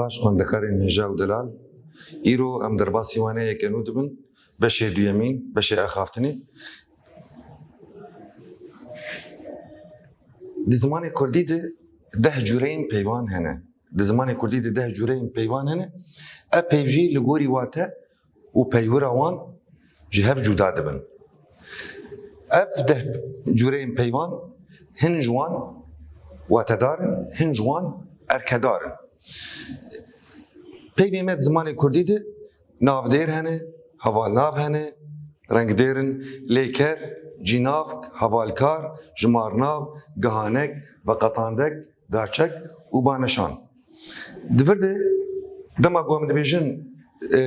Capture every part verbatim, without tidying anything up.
Baş xwendekarên hêja û delal, îro em derbasî waneyeke nû dibin, beşê duyemîn, beşê axaftinê. Di zimanê kurdî de deh cûreyên peyvan hene. Di zimanê kurdî de deh cûreyên peyvan hene. Ev peyv jî li gorî wate û peywira wan ji hev cuda dibin. Ev deh cûreyên peyvan hin ji wan watedar in, hin ji wan erkedar in. Peyvê me di zimanê kurdî de navdêr hene, hevalnav hene, rengdêr in, lêker, cînavk, hevalkar, jimarnav, gihanek, veqetandek, daçek û baneşan. Di vir de dema ku em dibêjin, e,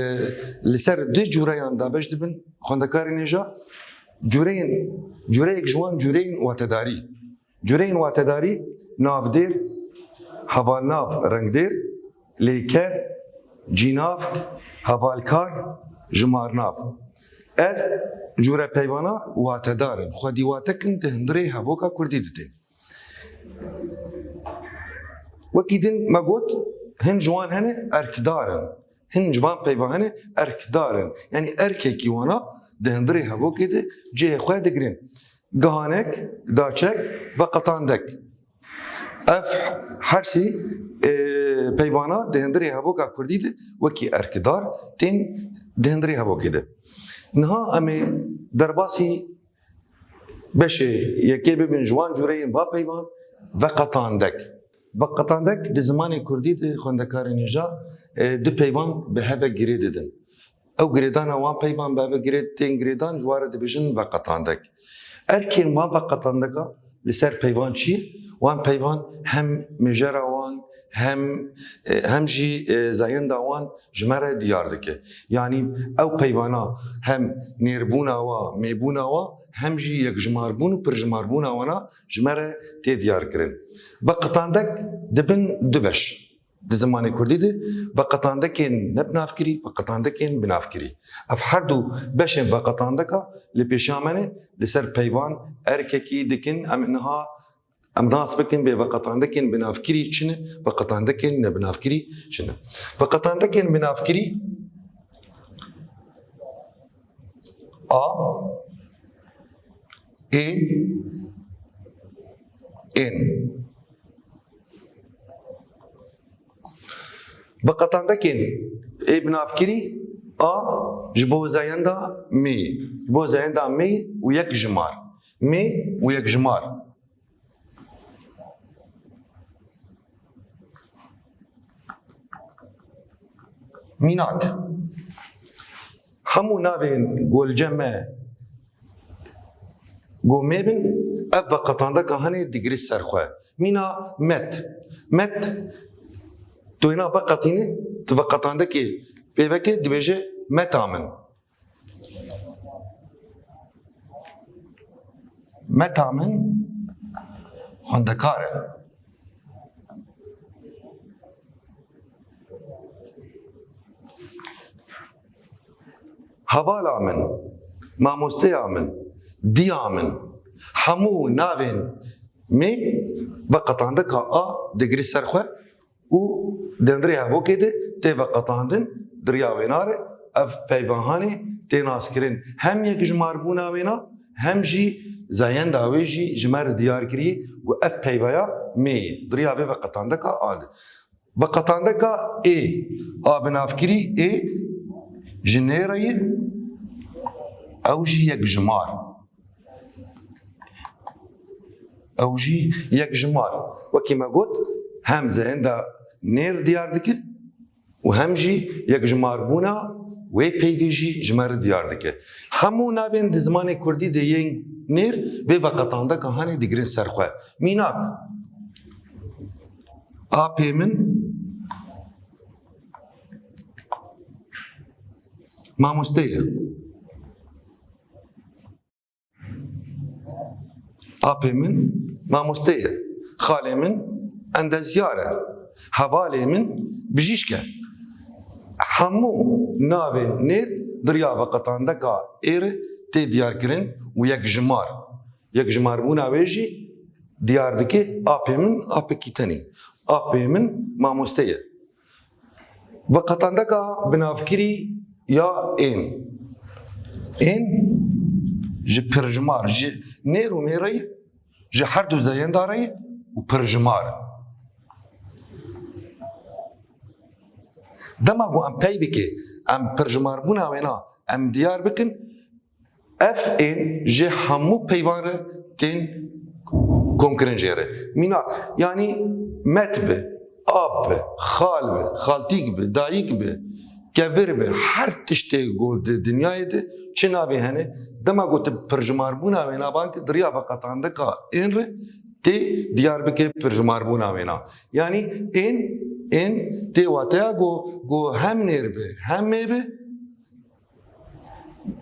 li ser du cûreyan dabeş dibin xwendekarên hêja, cûreyên, cûreyek ji wan cûreyên watedarî. Cûreyên watedarî navdêr, hevalnav, rengdêr, lêker, cînavk, hevalkar, jimarnav. Ev cûre peyvana watedar in. Xwedî watek in di hundirê hevoka kurdî didin. Wekî din me got, hin ji wan hene erkdar in. Hin ji van peyva hene erkdar in. Yanî erkekî wana di hundirê hevokê de cihê xwe digirin. Gihanek, daçek, veqetandek. Ev her sî, e, peyvana di hundirê hevoka kurdî de wekî erkdar tên di hundirê hevokê de. Niha em ê derbasî beşê yekê bibin ji wan cûreyên va peyvan, veqetandek. Veqetandek di zimanê kurdî de xwendekarên hêja, e, du peyvan bi hev ve girê didin. Ew girêdana wan peyvan bi hev ve girê tên girêdan ji wan re dibêjin veqetandek. Erkên wan veqetandeka li ser peyvan çi ye? Wan peyvan hem mêjera wan, hem, e, hem jî, e, zayenda wan ji me re diyar dike. Yanî ew peyvana hem nêrbûna wa, mêbûna wa, hem jî yekjimarbûn û pirjimarbûna wana ji me re tê diyarkirin. Veqetandek dibin du beş. Di zimanê kurdî de veqetandekên nebinavkirî, veqetandekên binavkirî. Ev her du beşên veqetandeka li pêşiya me ne, li ser peyvan erkekî dikin, em niha Em nas bikin bê veqetandekên binavkirî çi ne, veqetandekên nebinavkirî çi ne. Veqetandekên binavkirî a, ê, ên. Veqetandekên ê binavkirî a ji bo zayenda mê, ji bo zayenda mê û yek jimar. Mê û yek jimar. Mînak. Hemû navên golce me go mê bin, ev veqetandeka hene digirî ser xwe. Mîna met. Met, tu hêna veqetîne, tu veqetandekê pê veke, dibêje meta min. Meta min xwendekar e. Hevala min, mamosteya min, diya min, hemû navên mê veqetandeka a digirî ser xwe û di hundirê hevokê de tê veqetandin, di riya wêna re ev peyvahanê tê naskirin. Hem yekjimarbûna wêna, hem jî zayenda wê jî ji me re diyar kirî ku ev peyvaya mê ye. Di riya vê veqetandeka a de. Veqetandeka ê, a binavkirî ê ji nê re ye, ew jî yekjimar. Ew jî yekjimar. Wekî me got, hem zayenda nêr diyar dike û hem jî yekjimarbûna wê peyvê jî ji me re diyar dike. Hemû navên di zimanê kurdî de yên nêr vê veqetandeka hanê digirin ser xwe. Mînak, apê min mamoste ye. Apê min mamoste ye. Xalê min endezyar e. Hevalê min bijîşk e. Hemû navên nêr di riya veqetandeka ê re tê diyarkirin û yekjimar. Yekjimarbûna wê jî diyar dike apê min apekî tenê. Apê min mamoste ye. Veqetandeka binavkirî ya ên. Ên ji pirjimar, ji nêr û mêr re ye, ji her du zeyenda re ye û pirjimar e. Dema ku em pey bike, em pirjimarbûna wêna em diyar bikin, ev ên ji hemû peyvan re tên komkirin jê re. Mîna, yanî met bi, ap bi, xal bi, xaltîk bi, dayik bi, kevir bi, her tiştê ku di dinyayê de çi navê hene, dema ku tu pirjimarbûna wê naban ki, di riya veqetandika ên re tê diyar bike pirjimarbûna wêna. Yanî ên, ên tê wateya ku, ku hem nêr bi, hem mê bi,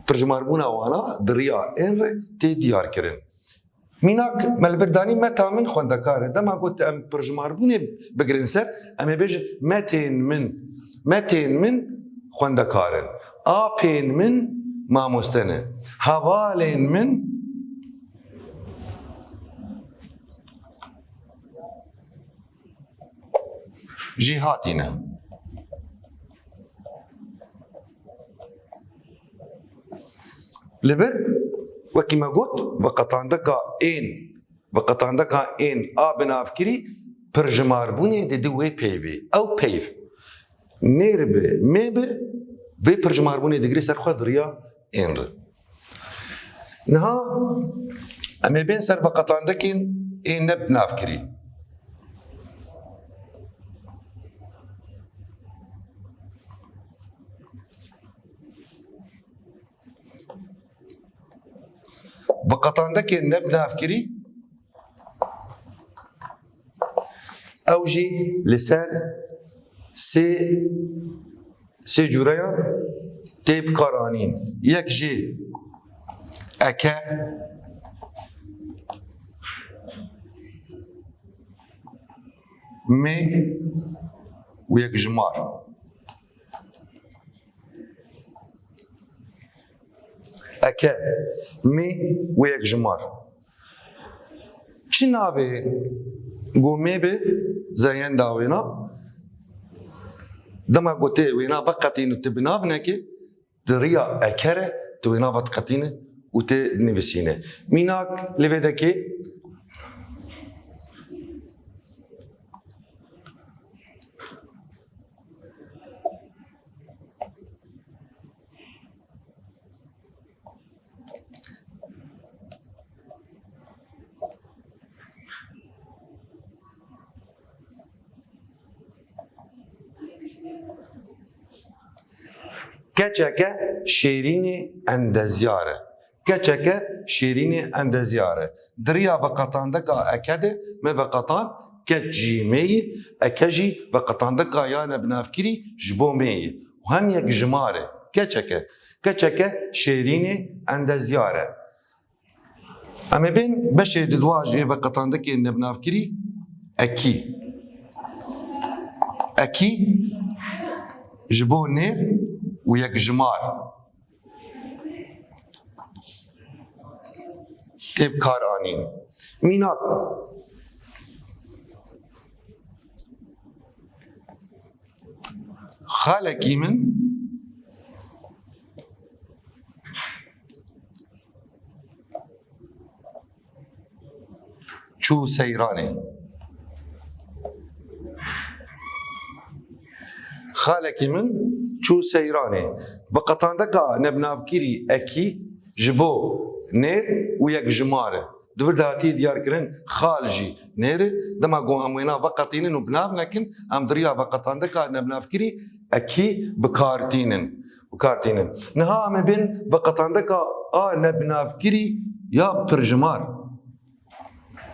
pirjimarbûna wana di riya ên re tê diyar kirin. Mînak, me li vir danî meta min xwendekar e. Dema ku em pirjimarbûnê bigirin ser, em ê bêjin metên min, metên min xwendekar in. Apên min mamoste ne. Hevalên min jêhatî ne. Li vir, wekî me got, veqetandeka ên, veqetandeka ên a binavkirî pirjimarbûnê dide wê peyvê. Ew peyv, nêr bi, mê bi, vê pirjimarbûnê digire ser xwe di riya ên re. Niha em ê bên ser veqetandekên ên ne binavkirî. Veqetandekên ne binavkirî, ew jî li ser sê, sê cûreyan tê bikaranîn. Yek jê eke, mê û yekjimar. Eke, mê û yekjimar. Çi navê ku mê bi zeyenda wêna? Dema ku tê wêna veqetîn û tu bi nav nekî, di riya eke re tu wêna vediqetîne û tê dinivîsîne. Mînak li vê dekê Keçeke şêrînê endezyar e. Keçeke şêrînê endezyar e. Di riya veqetandeka eke de me veqetan keç jî mê yî, eke jî veqetandeka ya nebinavkirî ji bo mê yî. Û hem yekjimar e. Keçeke. Keçeke şêrînê endezyar e. Em ê bên beşê didwa ji ê veqetandekê nebinavkirî ekî. Ekî ji bo nêr û yekjimar tê bikaranîn. Mînak, xalekî min çû seyranê. Xalekî min çû seyranê. Veqetandeka nebnavkirî ekî ji bo nêr û yekjimar e. Di vir de hatiye diyarkirin, xal jî nêr e. Dema ku em wêna veqetînin û bi nav nekin, em di riya veqetandeka nebnavkirî ekî bi kar tînin. Bi kar tînin. Niha em ê bên veqetandeka a nebnavkirî ya pirjimar.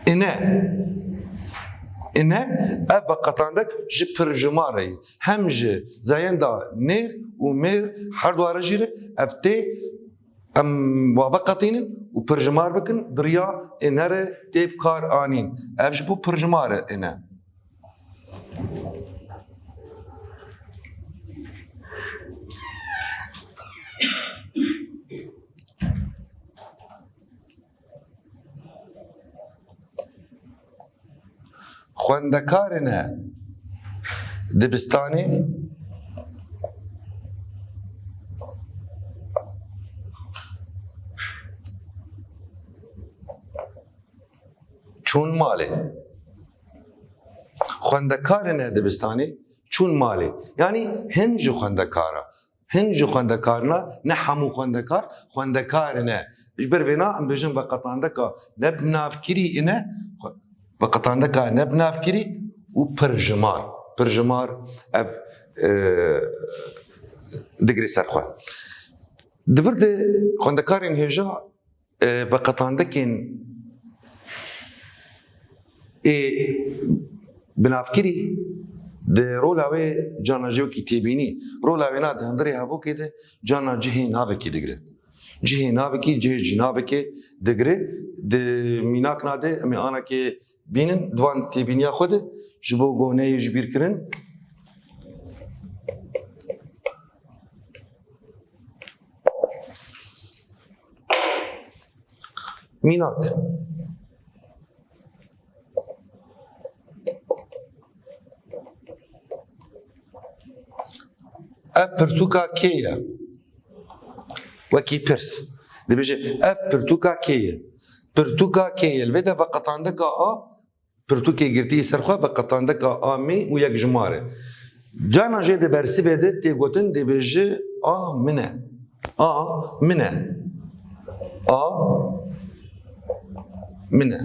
Ine. Ine, ev veqetandek ji pirjimar re ye. Hem ji zayenda nêr û mêr her dua re jî re ev tê Em wa veqetînin û pirjimar bikin, di riya êne re tê bi kar anîn. Ev ji bo pirjimar e êne. Xwendekarine dibistanê Çûn malê. Xwendekarine dibistanê, çûn malê. Yanî hin ji xwendekara. Hin ji xwendekarina, ne hemû xwendekar, xwendekarine. Ji ber vêna em bêjin veqetandeka nebinavkirî ine, xwe-, veqetandeka nebinavkirî û pirjimar. Pirjimar ev, e, digre ser xwe. Di vir de xwendekarên hêja e, veqetandekên ê binavkirî di rola wê carna jî wekî têbînî. Rola wêna di hundirê hevokê de carna cihê navekî digire. Cihê navekî, cihê cînavekê digire. Di mînakna de em ê anakê bînin, di van têbîniya xwe de ji bo ku neyê ji bîr kirin. Mînak. Ev pirtûka kê ye? Wekî pirs. Dibêje, ev pirtûka kê ye? Pirtûka kê ye? Li vê de veqetandeka a, pirtûkê girtî ser xwe, veqetandeka a mê û yekjimar e. Carna jê di bersivê de tê gotin, dibêje, a min e. A min e. A min e.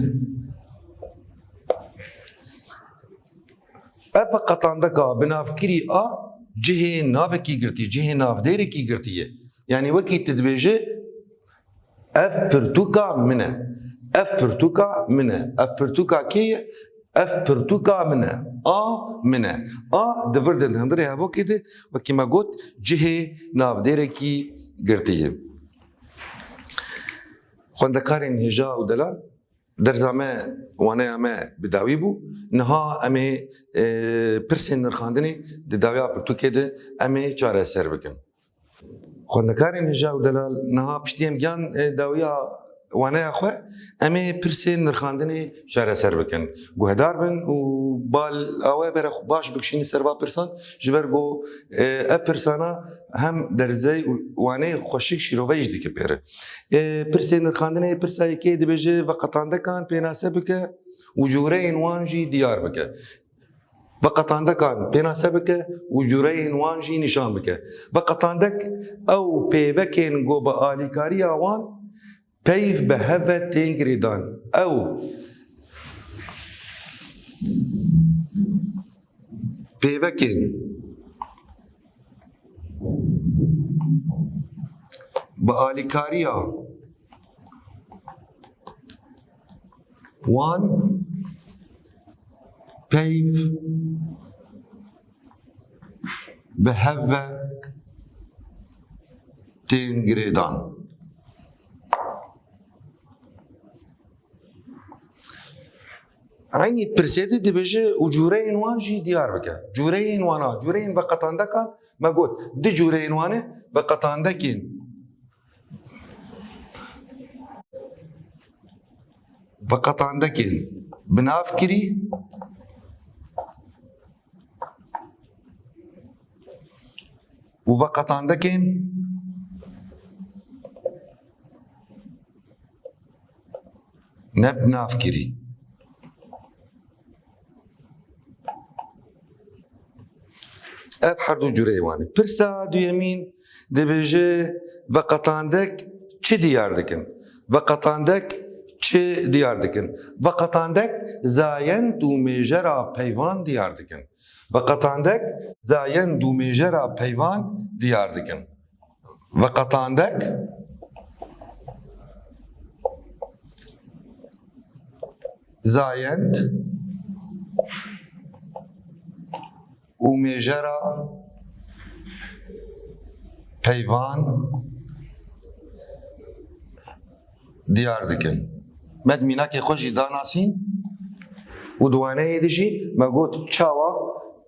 Ev veqetandeka binavkirî a cihê navekî girtî, cihê navdêrekî girtî ye. Yanî wekî tu dibêje, ev pirtûka min e. Ev pirtûka min e. Ev pirtûka kê ye? Ev pirtûka min e. A min e. A di vir de di hundirê hevokê de, wekî me got, cihê navdêrekî girtî ye. Xwendekarên hêja û delal, dersa me, waneya me bi dawî bû. Niha em ê, e, pirsên nirxandinê di dawiya pirtûkê de em ê çareser bikin. Xwendekarên hêja û delal, niha piştî em gihan, e, dawiya waneya xwe, em ê pirsên nirxandinê çareser bikin. Guhdar bin û bala we bere xwe baş bikişînin ser va pirsan, ji ber ku, e, ev pirsana hem derzey û waneyê xweşik şîrove jî dike pê re. E, pirsên nirxandinê, pirsa yekê dibêje veqetandekan pênase bike û cûreyên wan jî diyar bike. Veqetandekan pênase bike û cûreyên wan jî nîşan bike. Veqetandek ew pêvekên ku bi alîkariya wan peyv bi hev ve tên girêdan. Ew pêvekên bi alîkariya wan peyv bi hev ve tên girêdan. Eynî pirsê de dibêje û cûreyên wan jî diyar bike. Cûreyên wana, cûreyên veqetandekan, me got, du cûreyên wan e, veqetandekên, veqetandekên binavkirî û veqetandekên nebinavkirî. Ev her du cûreyê wan e. Pirsa duyemîn dibêje, veqetandek çi diyar dikin? Veqetandek çi diyar dikin? Veqetandek zayend û mêjera peyvan diyar dikin. Veqetandek zayend û mêjera peyvan diyar dikin. Veqetandek zayend û mêjera peyvan diyar dikin. Me di mînakê xwe jî danasîn û di waneyê de jî me got çawa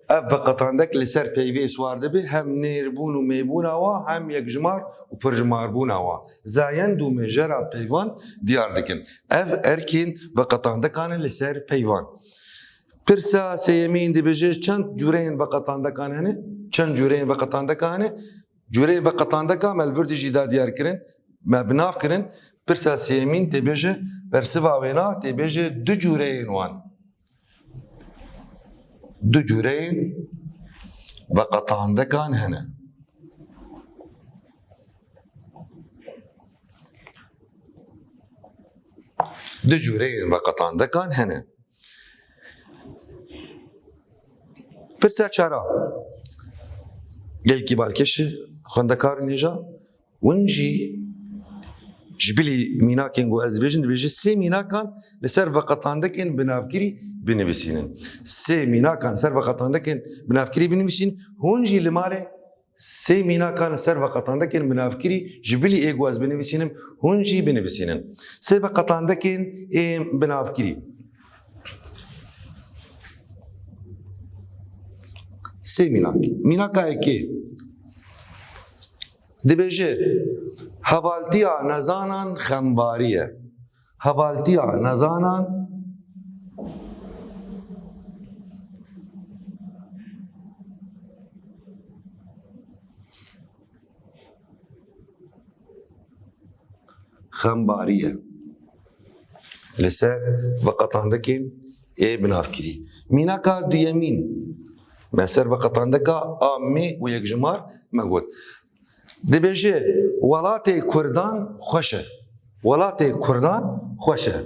ev veqetandek li ser peyvê siwar dibe, hem nêrbûn û mêbûna wa, hem yekjimar û pirjimarbûna wa. Zayend û mêjera peyvan diyar dikin. Ev erkên veqetandekan e li ser peyvan. Pirsa sêyemîn dibêje, çend cûreyên veqetandekan hene? Çend cûreyên veqetandekan hene? Cûreyên veqetandeka me li vir dijî da diyar kirin, me bi nav kirin. Pirsa sêyemîn tê bêje, bersiva wêna tê bêje du cûreyên wan. Du cûreyên veqetandekan hene. Du cûreyên veqetandekan hene. Pirsa çara. Gelkî balkêş e, xwendekar û nêja. Hûn jî ji bilî mînakên ku ez dibêjim, dibêje sê mînakan li ser veqetandekên binavkirî binivîsînin. Sê mînakan li ser veqetandekên binavkirî binivîsînin. Hûn jî li malê sê mînakan li ser veqetandekên binavkirî ji bilî ê ku ez binivîsînim, hûn jî binivîsînin. Sê veqetandekên ê binavkirî. Sê mînak. Mînaka yekê dibêje, hevaltiya nezanan xembarî ye. Hevaltiya nezanan xembarî ye. Li ser veqetandekên ê binavkirî. Mînaka duyemîn, me ser veqetandeka a mê û yekjimar me got. Dibêje, welatê Kurdan xweş e. Welatê Kurdan xweş e.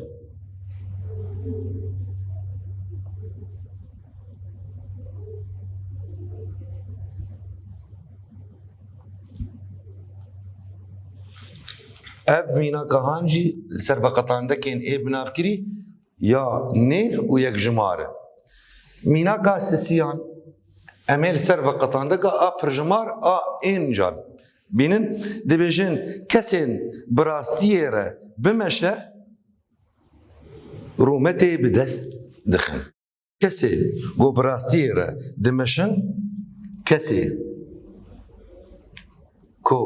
Ev mînaka han jî li ser veqetandekên ê binavkirî ya nêr û yekjimar e. Mînaka sisiyan, em ê li ser veqetandeka a pirjimar a ên ca bînin, dibêjin, kesên bi rastiyê re bimeşe, rûmetê bi dest dixin. Kesê ku bi rastiyê re dimeşin, kesê ku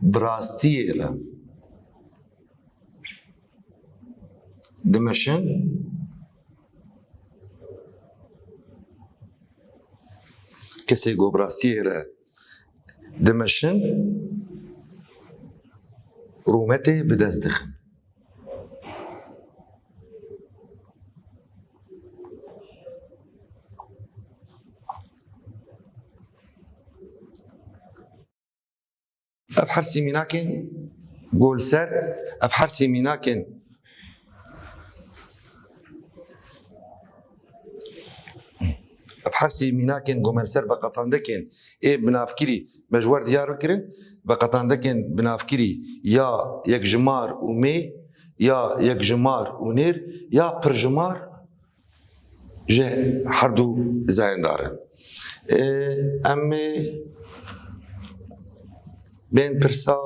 bi rastiyê re dimeşin, kesê ku bi rastiyê re dimeşin, rûmetê bi dest dixin. Ev her sê mînakên ku li ser, ev her sê mînakên, ev her sê mînakên ku me li ser veqetandekên ê binavkirî me ji we re diyar bikirin, veqetandekên binavkirî ya yekjimar û mê, ya yekjimar û nêr, ya pirjimar ji herdu zayendar in. Ê, em ê bên pirsa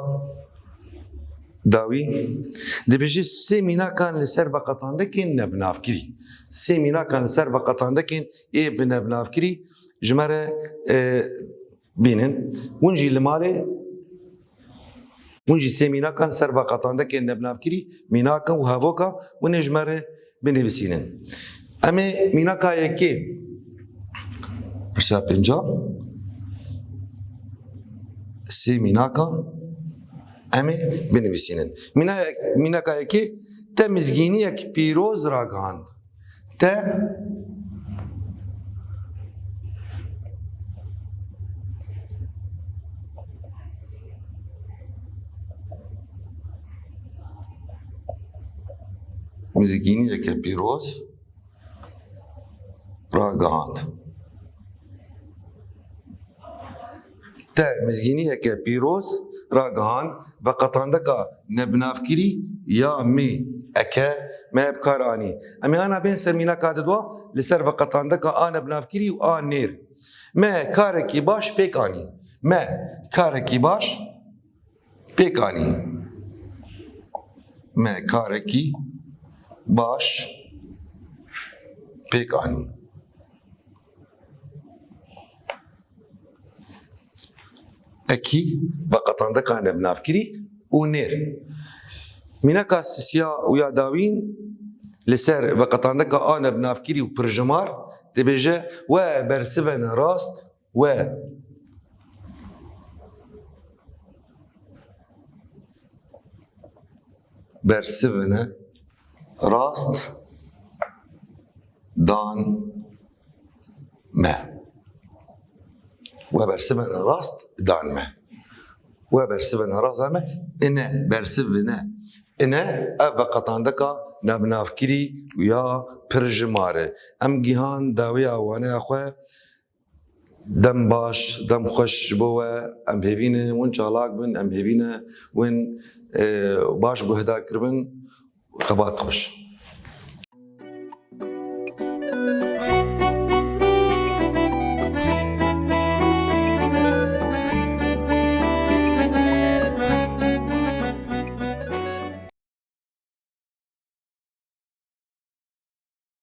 dawî. Dibêje sê mînakan li ser veqetandekên nebinavkirî. Sê mînakan li ser veqetandekên ê bi nebinavkirî ji me re, ê, bînin. Hûn jî li malê, hûn jî sê mînakan ser veqetandekên nebnavkirî, mînakan û hevoka hûn ê ji me re binivîsînin. Em ê mînaka yekê, pirsa pênca, sê mînaka em ê binivîsînin. Mîna-, mînaka yekê, te mizgîniyek pîroz ragihand. Te mizgîniyeke pîroz ragihand. Te mizgîniyeke pîroz ragihand, veqetandeka nebinavkirî ya mê eke me bi kar anî. Em ê ana bên ser mînaka didwa li ser veqetandeka a nebinavkirî û a nêr. Me karekî baş pêk anî. Me karekî baş pêk anî. Me karekî baş pêk anî. Ekî veqetandeka nebnavkirî û nêr. Mînaka sisiya û ya dawîn li ser veqetandeka a nebnavkirî û pirjimar dibêje, we bersivene rast, we bersivine rast dan me. We bersivine rast dan me. We bersivine rast dan me. Ine bersivine. Ine ev veqetandeka navnavkirî ya pir jimar e. Em gihan dawiya waneya xwe. Dem baş, dem xweş ji bo we. Em hêvî ne win çalak bin, em hêvî ne win, e, baş guhdar kiribin. Xebat xweş.